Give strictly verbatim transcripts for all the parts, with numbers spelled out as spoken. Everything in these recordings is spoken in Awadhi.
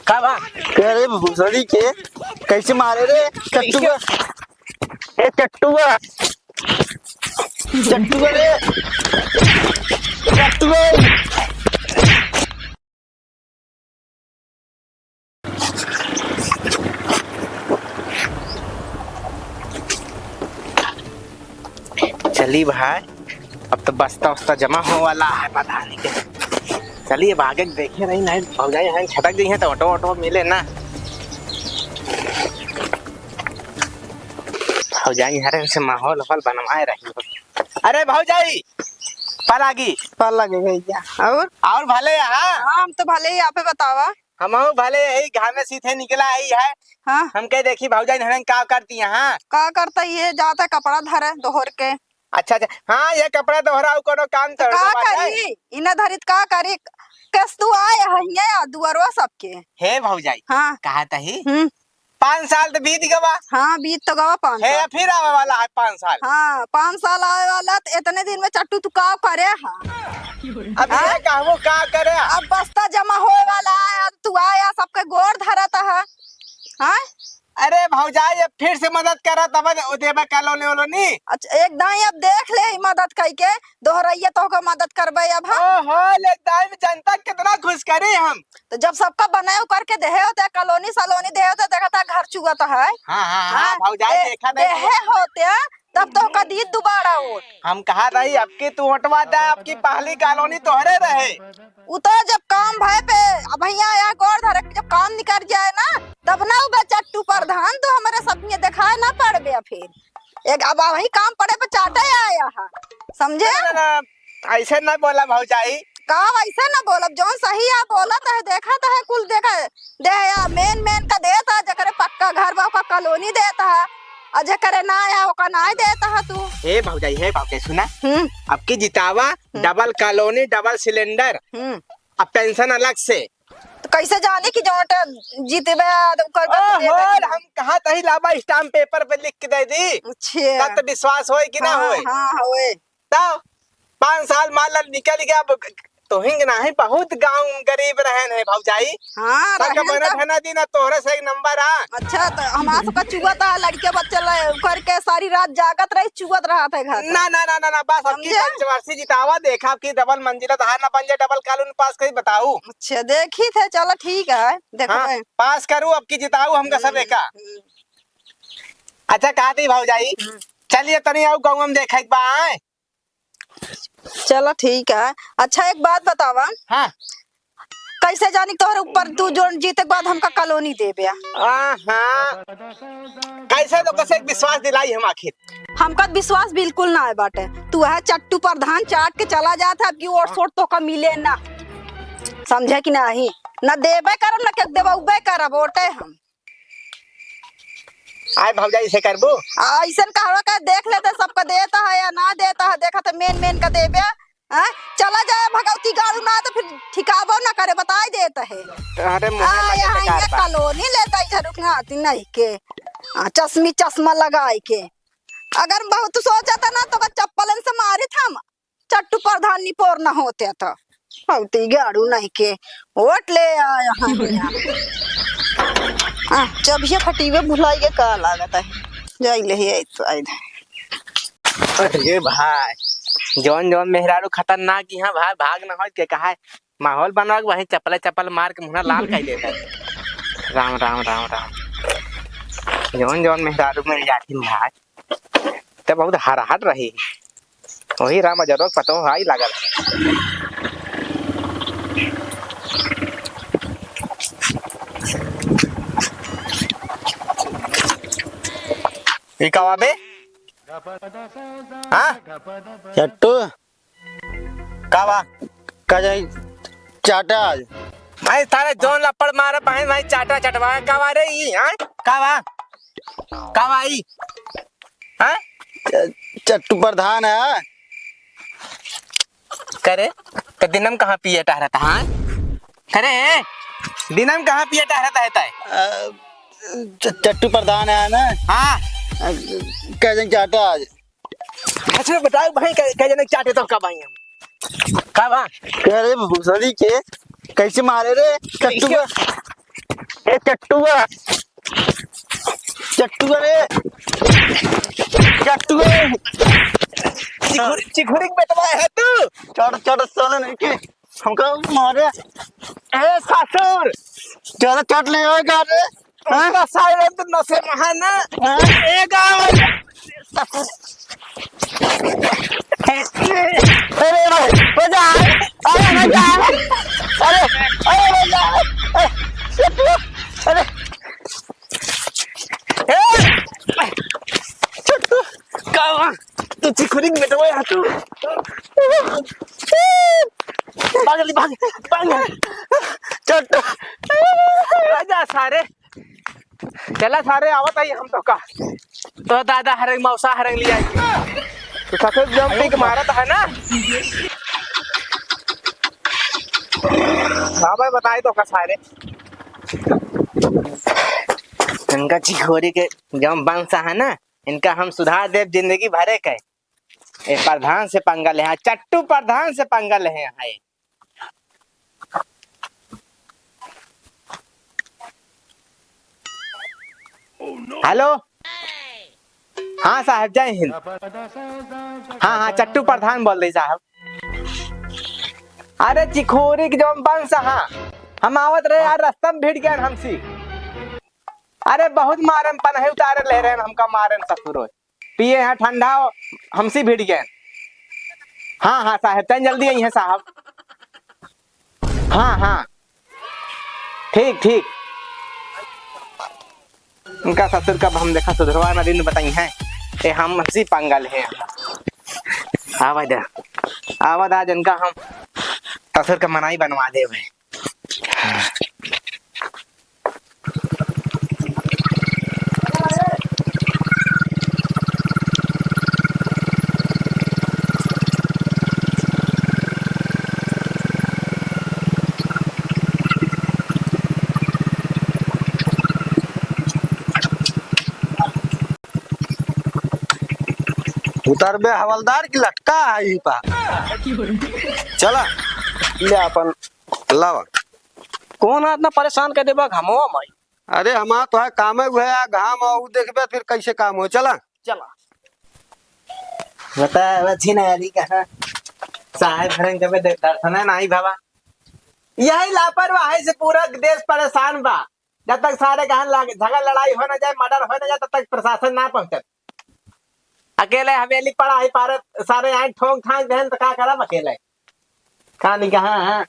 का बा? अरे भोसड़ी के, कैसे मारे रे चट्टुआ? ए चट्टुआ, चट्टुआ रे, चट्टुआ। चली भाई, अब तो बस्ता उस्ता जमा हो वाला है, पता नहीं के। चली अब आगे देखे रही, नहीं भौजाई हैं छटक गई हैं तो ऑटो ऑटो मिले ना। भौजाई हरे से माहौल वाहौल बनवाए रही। अरे भौजाई, पलागी। पलागी भैया। और? और भले यहाँ? हाँ, हम तो भले ही, आपे बतावा। हमहू भले यही घामे सीथे निकला आई है। हाँ। हमके देखी भौजाई हमें का करती यहाँ? का करता ये जाता कपड़ा धरे दोहर के। अच्छा, अच्छा। हाँ, ये कपड़ा दोहरा अउ कोनो काम तो तो का बात है? करी? इन्हें धरित का करी? कस तू आए है ये दुअरवा सबके। हे भौजाई, हाँ। कहा तही? हम्म। पाँच साल तो बीत गवा। हाँ, बीत तो गवा पाँच हे, साल। फिर आवे वाला है पाँच साल। हाँ, पाँच साल आवे वाला, तो इतने दिन में चट्टू तू का करे हा? अब हाँ? ये कहबो का करे? अब बस्ता जमा होए वाला है, अब तू आया, सबके गोड़ धरत है। हाँ? अरे भौजाई, अब फिर से मदद करा, तब देबे कॉलोनी वोलोनी। अच्छा, एक दाई अब देख ले, ई मदद कई के, दोहरैया तो का मदद करबे अब हम। ओहो, ले दाई में जनता कितना खुश करी हम। तो जब सबका बनाए करके देहे होते, कॉलोनी सलोनी देहे होते, देखा था घर चुआ तो है। हाँ, हाँ, हाँ, हाँ, भौजाई दे-, देखा नहीं देहे होते, तब तो का दी दोबारा वोट। हम कहा रही, अब की तू वोटवा दे, अब की पहली कॉलोनी तोहरे रहे। उ तो जब काम भय पे, अब यहाँ, यहाँ गोड़ धरे, जब काम निकल जाए ना, तब ना उबे चट्टू प्रधान, तो हमारे सब में दिखाए ना पड़बे फिर। एक अब वही काम पड़े पे चाटे आया है, समझे? ना, ना, ना, ऐसे ना बोला भौजाई। का वैसे ना बोलब, जौन सही है बोलत है, देखत है, कुल देखा दे या मेन मेन का देत है, जकरे पक्का घर बा ओका कॉलोनी देत है, और जकरे ना आया ओका ना देत है तू। हे भौजाई, हे भौजाई, सुना, हम्म। अब की जितावा हम्म। डबल कॉलोनी, डबल सिलेंडर, हम्म। अब पेंशन अलग से। तो कैसे जानी कि जौन जीतबे आ, तो ओकर बाद ओहो, देबे कि हम कहा तही लाबा स्टाम्प पेपर पे लिख के दे दी। अच्छा। तब तो विश्वास होए कि ना हाँ, होए? हाँ, होए। तब पाँच साल मान ला निकल गया, अब तोहिंग नाही बहुत गाँव गरीब रहन है भौजाई। हाँ, सबके रहन बने था। धना दी ना तोहरे से एक नंबर आ। अच्छा, तो हमार सबका चुआ था, लड़के बच्चे ले, करके सारी रात जागत रही, चुअत रहा था घर पे। ना, ना, ना, ना, ना, बस अब की समझे? पंचवर्षी जितावा, देखा अब की डबल मंजिला तो हार ना बन जाए, डबल कॉलोनी पास करी बताऊ। अच्छा, देखी थे, चलो ठीक है, देखो हाँ, भाई। पास करू अब की जिताऊ हमका सब हम्म, एका। हम्म। अच्छा, कहा थी भौजाई, हम्म। चलिए तनी आऊ गाँव में देखे के बा, आए। चलो ठीक है। अच्छा, एक बात बतावा। हाँ। कैसे जानी तोहरे ऊपर तू जो जीते के बाद हमका कॉलोनी देबे? आ, हाँ। कैसे तो कैसे विश्वास दिलाई हम आखिर? हमका विश्वास बिल्कुल ना है बाटे। तू है चट्टू प्रधान चाट के चला जात है, अब की वोट सोट तोहका मिले ना। समझे कि नहीं? ना देबे करब, ना के देबे करब, वोटे हम। आए भौजाई से करबू? आ, अइसन कहवा का देख लेते, सबका देता है या ना देता है, देखा तो मेन मेन का देबे। हाँ? चला जाए भगवती गाड़ू ना तो फिर ठिकाबो ना करे, बताई देता है। अरे मुँहे आ, लगे यहाँ बेकार ये बा। कॉलोनी लेता इधर रुकना आती नहीं के। आ, चश्मी चश्मा लगाई के। अगर बहुत सोचा था ना तो का चप्पलन से मारी था हम। चट्टू प्रधान निपोर न होते त। हौती गाड़ू नहीं के वोट ले आया है यहाँ। हाँ, चबिया फटीवे भुलाई के का लागत है। जाई ले ही आई तो आई दे। अरे भाई, जौन जौन मेहरारू खतरनाक यहाँ भाई, भाग न होए के कहा है। माहौल बना के वहीं चपले चपल मार के मुहना लाल कर देता है। राम, राम, राम, राम। जौन जौन मेहरारू मिल जाती भाई। त बहुत हरहट रही। वही राम जरूरत पतो हाई लागल। ई का बा बे? हाँ? चट्टू? का बा? का जाई चाटा आज? भाई, तारे जौन लपड़ मारे, भाई, भाई, चाटा चटवा, का बा रे ई, हाँ? का बा? का बा ई? हाँ? च-, चट्टू प्रधान है। करे, तो दिनम कहाँ पिए टहरता, हाँ? करे, दिनम कहाँ पिए टहरता है ताई? अ, च-, चट्टू प्रधान है ना? हाँ। अ, कह दें चाटा आज। अच्छा, बताओ भाई, कै-, कै जने चाटे तो का भाई हम? का बा? अरे भोसड़ी के, कैसे मारे रे? चट्टू का? ए चट्टुआ, चट्टुआ रे, चट्टुआ रे। चिखुर-, चिखुरी के बेटवा है तू? चढ़, चढ़, साले नहीं के। हमका मारे। ए ससुर, ज्यादा चोट नहीं होएगा रे? हाँ? उसका साइलेंट नशे में है ना? हाँ? ए गाँव। अरे भाई, बचा। अरे बचा। अरे, अरे बचा। अरे, अरे। ए, छोटू, का हुआ? तू चिखुरी के बेटवा है तू। भाग ले, भाग, भाग। छोटू। राजा सारे। चला सारे, आवत आई हम तो का। तो दादा हरंग, मौसा हरंग लिया। तो सफेद जंप के मारत है ना। हाँ भाई, बताई तो का सारे। इनका चिखोरी के जौन वंश है ना, इनका हम सुधार देब जिंदगी भरे के। ए प्रधान से पंगा ले हैं, चट्टू प्रधान से पंगा ले हैं। हेलो, हाँ साहब, जय हिंद। हाँ, हाँ, चट्टू प्रधान बोल रही साहब। अरे चिखोरी के जौन वंश, हाँ, हम आवत रहे यार, रस्ता में भिड़ गए हमसे। अरे बहुत मारे में पनहे उतारे ले रहे हैं, हमका मारे में ससुरो। पिए हैं ठंडा, हमसे भिड़ गए। हाँ, हाँ साहब, तैं जल्दी आई हैं साहब। हाँ, हाँ, ठीक, ठीक। उनका ससुर कब हम देखा सुधरवा ना दिन बताई हैं। ए, हम हंसी पंगल हैं। आवा जा, आवा जा, आज इनका हम ससुर का मनाई बनवा दे भाई। उतर बे हवलदार की लटका है यही पा। चला, ले अपन लावा। कौन है इतना परेशान कर देबा घमवा माई? अरे हमार तो है काम है, वह है घाम, और देखबे फिर कैसे काम हो। चला। चला। बता, बची ना यारी कहाँ? साहेब हरंग कबे दे-, दर्शन है नाही बाबा। यही लापरवाही से पूरा देश परेशान बा। जब तक सारे कहाँ लाग-, झगड़ लड़ाई हो ना जाए, मर्डर हो ना जाए, तब तक प्रशासन ना पहुँचत। अकेले हवेली पड़ा ही पारत, सारे आए ठोंक ठांक देहन तो का करब अकेले? का नहीं कहा, हाँ?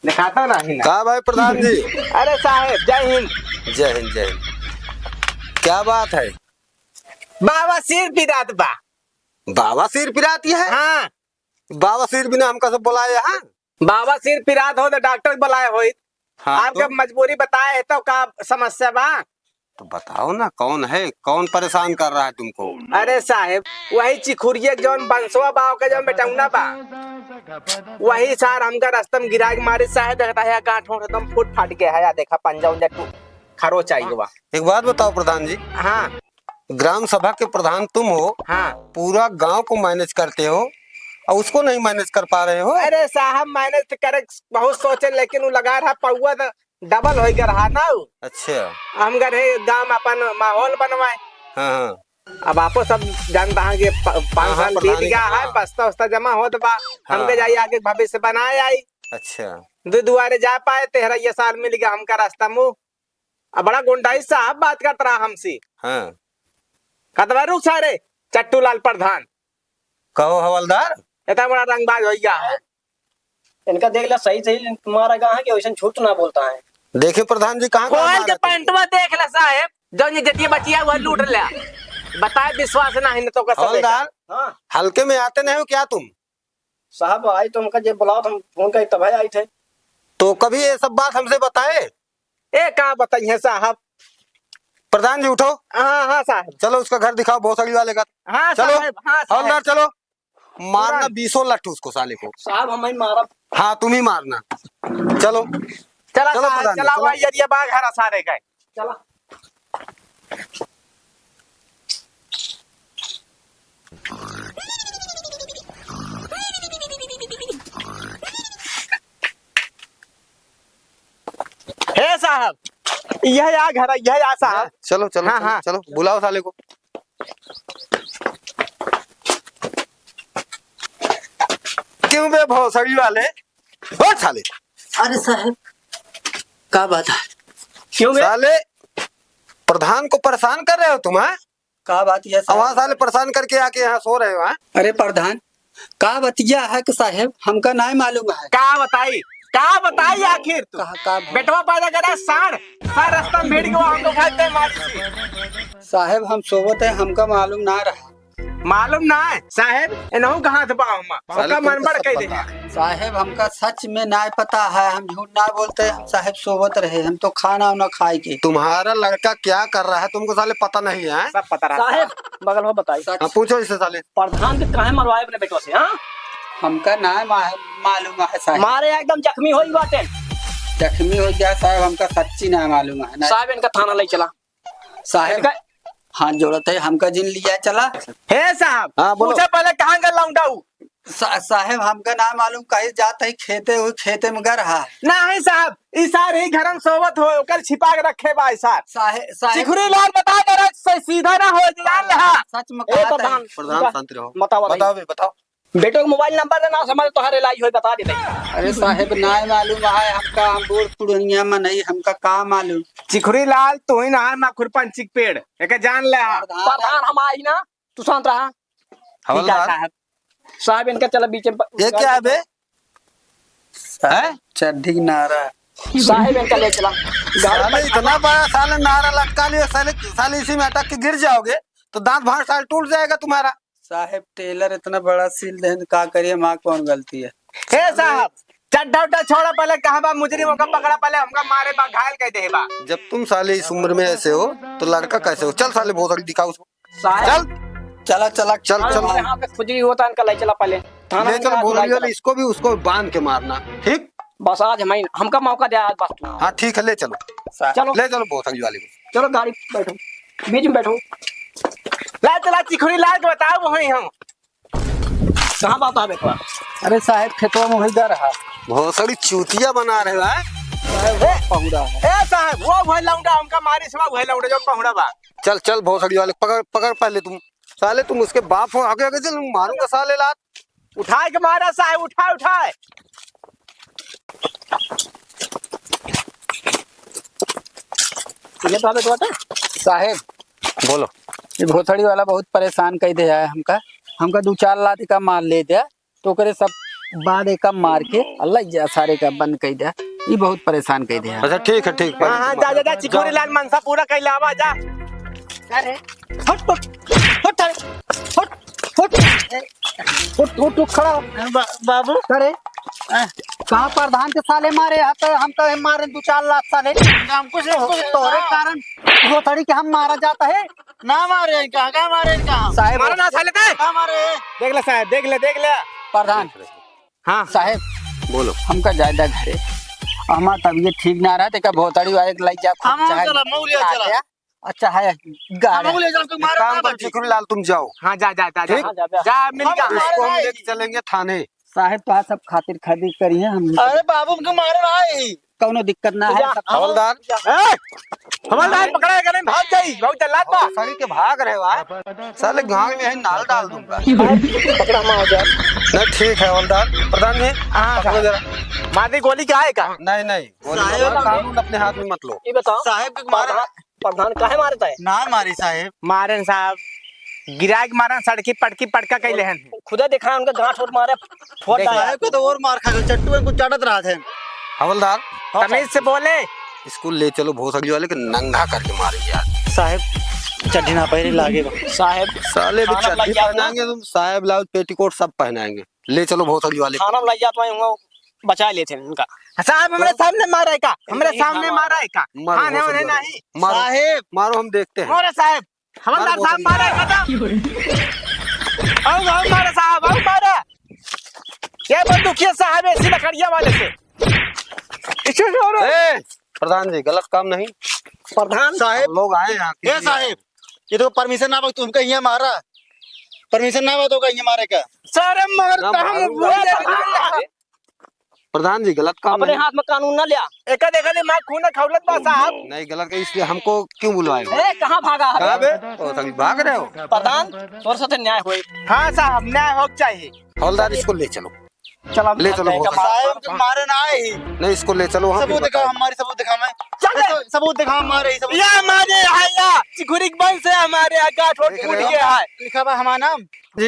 दिखाता ना ही ना। का भाई प्रधान जी? अरे साहेब, जय हिंद। जय हिंद, जय हिंद। क्या बात है? बाबा सिर पिरात बा। बाबा सिर पिरात है? हाँ। बाबा सिर बिना हमका सब बुलाए, हाँ? बाबा सिर पिरात हो तो डॉक्टर बुलाए होई। हाँ, आपके तो? मजबूरी बताए है तो का समस्या बा? तो बताओ ना, कौन है, कौन परेशान कर रहा है तुमको? अरे साहेब, वही चिखुरिये के जौन बंसवा बा, ओके जौन बेटौना बा, वही सार हमका रस्ता में गिरा के मारी साहेब। देखता है, गांठ होंठ एकदम फूट फाट गया है, या देखा पंजा उंजा टू-, खरोच आई हुआ। एक बात बताओ प्रधान जी। हाँ। ग्राम सभा के प्रधान तुम हो, हाँ। पूरा गांव को मैनेज करते हो और उसको नहीं मैनेज कर पा रहे हो। अरे साहब, मैनेज तो करे बहुत सोचे, लेकिन वो लगा रहा पौवा तो डबल होई के रहा ना उ। अच्छा। हम गए रहे गांव में अपन माहौल बनवाए। हाँ, हाँ। अब आपो सब जानता है कि प-, पाँच हाँ, हाँ, साल बीत प्रधान जी, गया है, हाँ। बस्ता उस्ता जमा होत बा। हाँ, हमके हाँ। जाई आगे भविष्य बनाए आई। अच्छा। दो दुआरे जा पाए, तेरह ये साल मिल गया हमका रास्ता मुँह। अब बड़ा गुंडाई साहब बात करत रहा हमसे। हाँ। कहत बा, "रुक सारे, चट्टू लाल प्रधान।" कहो हवलदार। इतना बड़ा रंगबाज हो गया है। इनका देख ले, सही सही मारा गया है कि वैसन झूठ ना बोलता है। देखे प्रधान जी, कहाँ कहाँ खोल मारा के तुमको? पैंटवा देख ले साहेब, जौन ये जतिया बचिया हुआ लूट ले। बताए विश्वास ना है न तो का सब हवलदार, देखा। हाँ। हल्के में आते नहीं हो क्या तुम? साहब, आई तो हमका जे बुलाओ, हम फोन करी तब आई थे। तो कभी ये सब बात हमसे बताए? ए, का बताइए साहब? प्रधान जी उठो। हाँ, हाँ साहब। चलो उसका घर दिखाओ, भोसड़ी वाले का। हाँ चलो। साहब, हाँ साहब। हवलदार चलो, मारना तुरंत। बीसों लट्ठ उसको साले को। साहब, हम ही मारब। हाँ, तुम ही मारना। चलो। चला चलो साहब, प्रधान जी, चला चलो। भाई, यरिया बाघ हरा सारे का। चला। हे साहब, यह आ घर, यह आ साहब। चलो, चलो, हाँ, चलो, हाँ। चलो, बुलाओ साले को। क्यों बे भोसड़ी वाले? उठ साले। अरे साहब, का बात है? क्यों बे? साले, प्रधान को परेशान कर रहे हो तुम, हाँ? का बात है अब वहाँ साहब? साले परेशान करके आके यहाँ सो रहे हो, हाँ? अरे प्रधान, का बतिया है कि साहेब, हमका नाय मालूम है। का बताई, का बताई आखिर तू? का, का भा- बेटवा पैदा करे साढ़, साढ़ रास्ता में भिड़ गवा, हमको खाते मारी सी। साहेब, हम सोवत है, हमका मालूम ना रहा। मालूम ना है साहेब, एनहू कहाँ से बा हम? साले ओका तुमको मन बड़ सब कह दे। पता है। साहेब, हमका सच में नाय पता है, हम झूठ ना बोलते, हम साहेब सोवत रहे, हम तो खाना उना खाए के। तुम्हारा लड़का क्या कर रहा है, तुमको साले पता नहीं है? सब पता रहा साहेब। बगल हो बताई। सच। हाँ, पूछो इससे साले। प्रधान के काहे मरवाए अपने बेटवा से, हाँ? हमका ना मा-, मालूम है साहेब। मारे एकदम जख्मी होई बाटे। जख्मी हो गया साहेब, हमका सच्ची ना मालूम है, ना। साहेब, इनका थाना ले चला। साहेब, इनका हाथ जोड़त है, हमका जिन लिया चला। हे साहब, हाँ, बोलो। पूछा पहले कहाँ का लौंडा हूँ? सा-, साहेब, हमका ना मालूम, कहीं जात है खेते, वो खेते में गर हा। नहीं साहब, ई सार ही घर में सोवत हो, ओकर छिपा के रखे बा ई सार। साहे-, साहेब। चिखुरी लाल बता दे रहा, से सीधा ना हो, जान ले हा। सच में ए कहा था। प्रधान, प्रधान, शांत रहो। बताओ, बताओ। बताओ बे, बताओ। बेटो के मोबाइल नंबर देना, समझ तोहार इलाज होई, बता देते। अरे साहेब, ना मालूम है हमका, हम बूढ़ पुरनिया में नहीं, हमका का मालूम। चिखुरी लाल, तू ही ना है, माखुर पंछी के पेड़, एके जान ले हा। प्रधान, प्रधान हम आई ना, तू शांत रहा। हवलदार। ठीक है साहब। साहब, इनका चला बीच में प-, ये क्या है बे? हैं? चड्ढी के नारा। साहब, इनका ले चला। गाड़ी साले, पर इतना बड़ा साले नारा लटका लियो, साले, साले इसी में अटक के गिर जाओगे तो दांत भाग साले टूट जाएगा तुम्हारा। साहेब, टेलर इतना बड़ा सील देहन, का करिए, माँ कौन गलती है? हे साहब, चड्ढा उड्ढा छोड़ा, पहले कहाँ बा मुजरिम, ओका पकड़ा, पहले हमका मारे बा, घायल कर दे बा। जब तुम साले इस उम्र में ऐसे हो तो लड़का कैसे हो? चल साले भोसड़ी दिखा उसको। साहब। चल। चला, चला। चल, अरे, चल। हमारे यहाँ पे खुजली होता है, इनका ले चला पहले। थाना ले में चल, हाथ भोसड़ी उठाई वाले, चला। इसको भी, उसको बांध के मारना, ठीक? बस आज हम, हमका मौका दे आज बस तू। हाँ, ठीक है, ले चलो। चलो। ले चलो भोसड़ी वाले को। चलो गाड़ी बैठो, बीच में बैठो। ला चला चिखुरी लाल के बताओ वहीं हम। कहाँ बात है बेटवा? अरे साहेब, खेतवा में वही जा रहा। भोसड़ी चूतिया बना रहे हैं। साहेब, वो पहुड़ा है। ए साहेब, वो भाई लौंडा हमका मारी से, वो भाई लौंडा जो पहुड़ा बा। चल, चल, भोसड़ी वाले, पकड़, पकड़ पहले तुम। साले, तुम उसके बाप हो, आगे, आगे चल, मारूंगा साले लात। उठाए के मारा साहेब, उठाए, उठाए। ये तो हमें तो आता है। साहेब, बोलो। ये भोसड़ी वाला बहुत परेशान कर दे है हमका। हमका दो चार लात का मार ले दे। तो ओकरे सब बाद एका मार के अल्लाह जा सारे का बंद कई दे। ई बहुत परेशान कई दे। अच्छा, ठीक है, ठीक है। हाँ, हाँ, जा, जा, जा, चिकोरी लाल मनसा पूरा कई लावा, जा। अरे, हट, हट, हट, हट, हट, हट, हट, हट, खड़ा हो। बा-, बाबू। अरे, कहाँ प्रधान के साले मारे? हम तो, हम तो मारे दो चार लात साले। हम कुछ नहीं, कुछ नहीं। तोरे कारण वो थोड़ी कि हम मारा जाता है। ना मारे इनका, का मारे इनका? साहेब। मारा ना साले ते। का मारे? देख ले साहेब, देख ले, देख ले। प्रधान। हाँ। साहेब। बोलो। हमका जायदा घरे। हमार तबीयत ठीक ना रहा, तेका भोतड़ी वाले के लई जा, हम चला, मऊ ले चला। अच्छा है, गाड़ी। हम ले चला, तुम मारो काम ना कर, बाकी। चिकुरी लाल, तुम जाओ। हाँ, जा, जा, जा, जा। ठीक? हाँ, जा, जा। जा, मिल हम जा। इसको हम लेके चलेंगे थाने। साहेब, तो सब खातिर खरीद करी है हम। अरे बाबू, हमको मारे भाई। कौनो दिक्कत ना है, जा। सब हवलदार। ए, हवलदार पकड़ा है कि नहीं? भाग जाई, बहुत जल्लाद बा। साले के भाग रहे हो आप। साले गांव में है, नाल डाल दूंगा। पकड़ा, हम आ जाए। नहीं, ठीक है हवलदार। प्रधान जी, हाँ, पकड़ो जरा। मार दी गोली क्या है का? नहीं, नहीं, गोली साहेब, मत, कानून अपने हाथ में मत लो। ये बताओ, साहेब के मारे प्रधान, प्रधान काहे मारता है? ना मारी साहेब। मारन साहब, गिराए के मारन, सड़की पटकी पटका कैले हन। खुदा देखा उनका गांठ होट मारे, फोड़ देख डाला। साहेब को तो और मार खा गए, चट्टू को चाटत रहा थे। हवलदार, हाँ, तमीज से बोले। इसको ले चलो भोसड़ी वाले के नंगा करके मारेंगे आज। साहेब, चड्ढी ना पहले लागे बा। साहेब, साले भी थाना चड्ढी लग जाओ ना। पहनाएंगे तुम, साहेब ब्लाउज पेटीकोट सब पहनाएंगे। ले चलो भोसड़ी वाले। थाना में लग जात वहीं हुआ, बचा लेते हैं उनका। साहब, हमरे सामने मारा है का? हमरे सामने मारा है का? मारो खाने भोसड़ी वाले। नहीं। मारो। साहेब। मारो, हम देखते हैं। मारो साहेब। हवलदार साहब, मारो। मारा है का? आओ, आओ, मारा साहब, आओ, मारा। ये बंदूकिया साहब, ऐसी लकड़िया वाले से। इसे छोड़ो। ए, प्रधान जी, गलत काम नहीं। प्रधान साहेब। हम लोग आए यहाँ के ए लिए। साहेब, ये तो परमिशन ना बा, तुमका यहाँ मारा। परमिशन ना बा तो का यहाँ मारे का? सर, मगर ना तो हम मारूंगा। बोल दे। प्रधान जी, गलत काम अपने है। हाथ में कानून ना लिया। एका देखा दिमाग खून खौलत बा साहब। नहीं, गलत का, इसलिए हमको क्यों बुलवाए हो? ए, कहाँ भागा है? कहाँ बे? ओ, तभी भाग रहे हो। प्रधान, तोर साथे न्याय होई। हाँ साहब, न्याय होक चाहिए। हवलदार, इसको ले चलो। चलो, ले चलो, ले चलो। साहब के मारे ना आए ही। नहीं, इसको ले चलो वहाँ पे सबूत दिखाओ, बताओ। हमारे सबूत दिखाओ, मैं चल। सब-, सबूत दिखाओ, हमारे ही सबूत। या हमारे है, या चिखुरिक वंश है हमारे, या गांठ होठ देख रहे टूट हो? गया है। लिखा बा हमारा नाम। जी।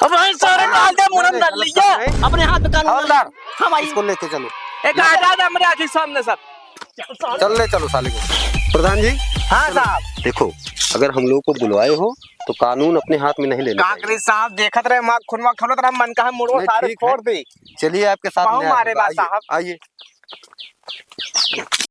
अब वहीं सारे डाल दे, मुरन डाल लिया। अपने हाथ में कानून हवलदार, हम आई। इसको लेके चलो। एक आजाद हमरे आँखी सामने सब। चल ले चलो साले को। प्रधान जी। हाँ साहब। देखो, अगर हम लोग को बुलवाए हो तो कानून अपने हाथ में नहीं लेना का चाहिए। करी साहब, देखत रहे, माँ खुनवा खौलत रहा, मन कहा मुड़ो नहीं, सारे ठीक है। फोड़ दे। चलिए, आपके साथ बहु न्याय मारे होगा। बा आइए, साहब। आइए।